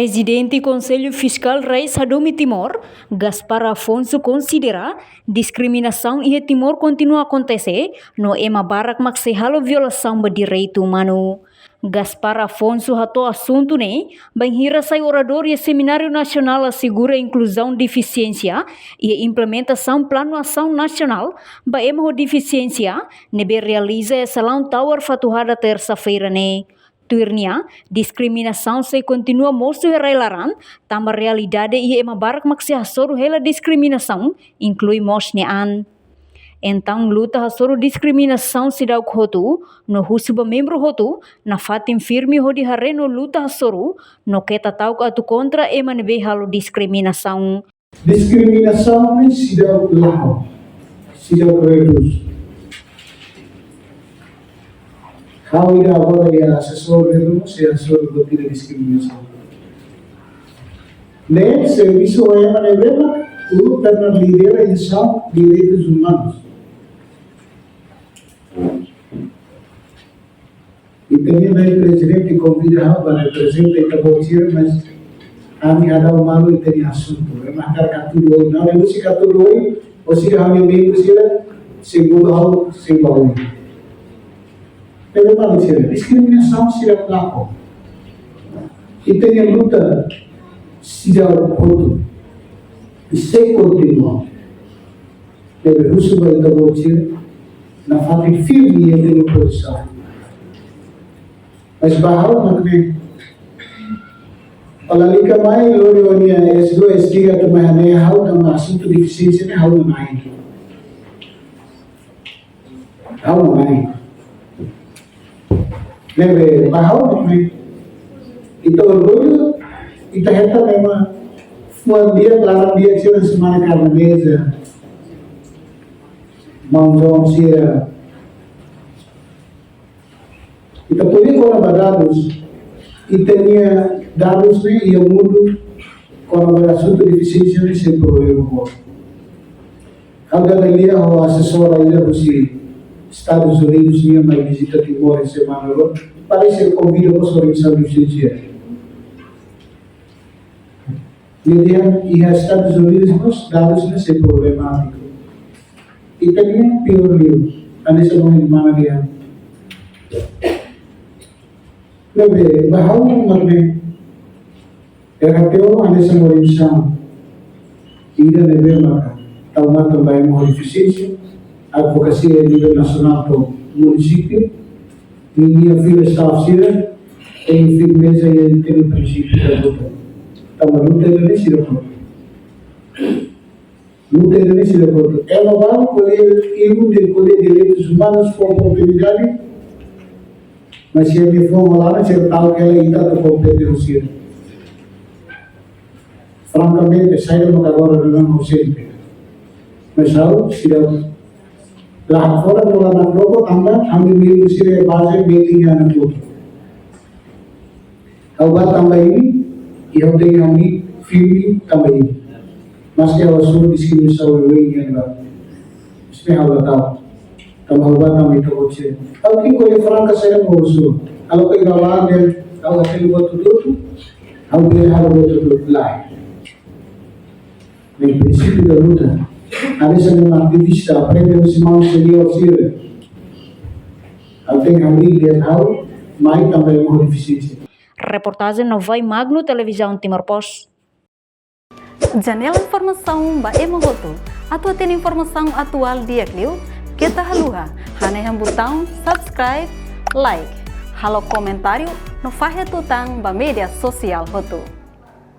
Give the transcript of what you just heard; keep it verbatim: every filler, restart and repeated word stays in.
Prezidente Konsellu Fiskál Rais Hadomi Timor, Gaspar Afonso, konsidera diskriminasaun iha Timor kontinua akontese, no ema barak mak sei halo violasaun ba direitu umanu. Gaspar Afonso hato'o asuntu ne'e bainhira sai oradór iha Semináriu Nasionál Asegura Inkluzaun Defisiénsia iha implementasaun Planu Asaun Nasionál ba Ema ho Defisiénsia, ne'ebé realiza iha Salaun Tower Fatuhada, tersa-feira ne'e. Tuir nia, diskriminasaun sei kontinua mosu iha rai-laran, tanba realidade iha ema barak mak sei hasoru hela diskriminasaun, inklui mós nia an. Entaun, luta hasoru diskriminasaun seidauk hotu, no husu ba membru hotu nafatin firme hodi haree no luta hasoru, no keta ta'uk atu kontra ema ne'ebé halo diskriminasaun. Diskriminasaun ne'e seidauk lakon, seidauk redús. Ha'u ida agora iha asesór ne'e, sei hasoru buat ida diskriminasaun. Ne'e servisu ho ema ne'ebé mak uluk pernah lidera instituisaun direitus umanus. Ita-nia prezidente konvida ha'u ba reprezenta ita-boot sira, mas ami hadau malu ita-nia asuntu. Ema hakarak hatudu oin. Ha'u dehan, husik hatudu oin, husik ha'u-nia membru sira, sei buka ha'u, sei ba oin. Ema malu sira, diskriminasaun sira lakon. Ita-nia luta seidauk hotu. I sei kontinua. Ne'ebé husu ba ita-boot sira nafatin firme iha ita-nia pozisaun. Mas ba ha'u mak ne'e, ó lalika mai, lori ó-nia S dua, S tiga atu mai hanehan ha'u, tanba asuntu defisiénsia ne'e ha'u nanain. Ha'u nanain. Ne'ebé ba ha'u mak ne'e, ita orgullu, ita hetan ema fuan di'ak, laran di'ak sira, semana karena meza, maun João sira. Ita ko'alia kona-ba dadus, ita-nia dadus ne'e iha mundu kona-ba asuntu defisiénsia ne'e sei problema boot. Ha'u dada lia ho asesór ida husi Estadus Unidus, nia mai vizita Timor iha semana rua. Parese konvida mós organizasaun defisiénsia. Nia dehan iha Estadus Unidus mós dadus ne'e sei problemátiku. Ita-nia piór liu, hanesan ohin mana dehan. Ne'ebé ba ha'u mak ne'e, R H T O hanesan organizasaun ida ne'ebé maka tau matan ba ema ho defisiénsia, advokasia nivel nasionál to'o munisípiu, ninia fila staff sira tenke firmeza iha ita-nia prinsípiu da luta. Tanba luta ida-ne'e seidauk hotu. Luta ida-ne'e seidauk hotu. Ema balu ko'alia, ibu de ko'alia direitus umanus ho oportunidade, mas se ema fó malara, se tau kela ita atu kompete ho sira. Frankamente, saida mak agora ne'e ausente. Mas ha'u seidauk la fora no la nakdoko tanba ami membru sira baze meeting iha ne'e hotu. Ha'u bá tanba imi, i ha'u tenke ami firme tanba imi. Maske ha'u hasoru diskriminasaun oioin iha ne'ebá. Maske ha'u la ta'uk. Tanba ha'u bá tanba ita-boot sira. Ha'u ki'ik ko'alia franka sira mo usul. Halo ke gawar dan ha'u halo buat hotu-hotu. Ha'u bele halo buat hotu-hotu lae. Ne'e prinsípiu da luta. Ami hanesan aktivista, aprende husi maun senior sira. Ha'u tenke abri lian ha'u, mai tanba ema ho defisiénsia. Reportajen Novai Magno, Televizaun Timor Post. Janela informasaun ba ema hotu. Atu hatene informasaun atuál di'ak liu, keta haluha hanehan butaun subscribe, like, halo komentáriu no fahe tutan ba média sosiál hotu.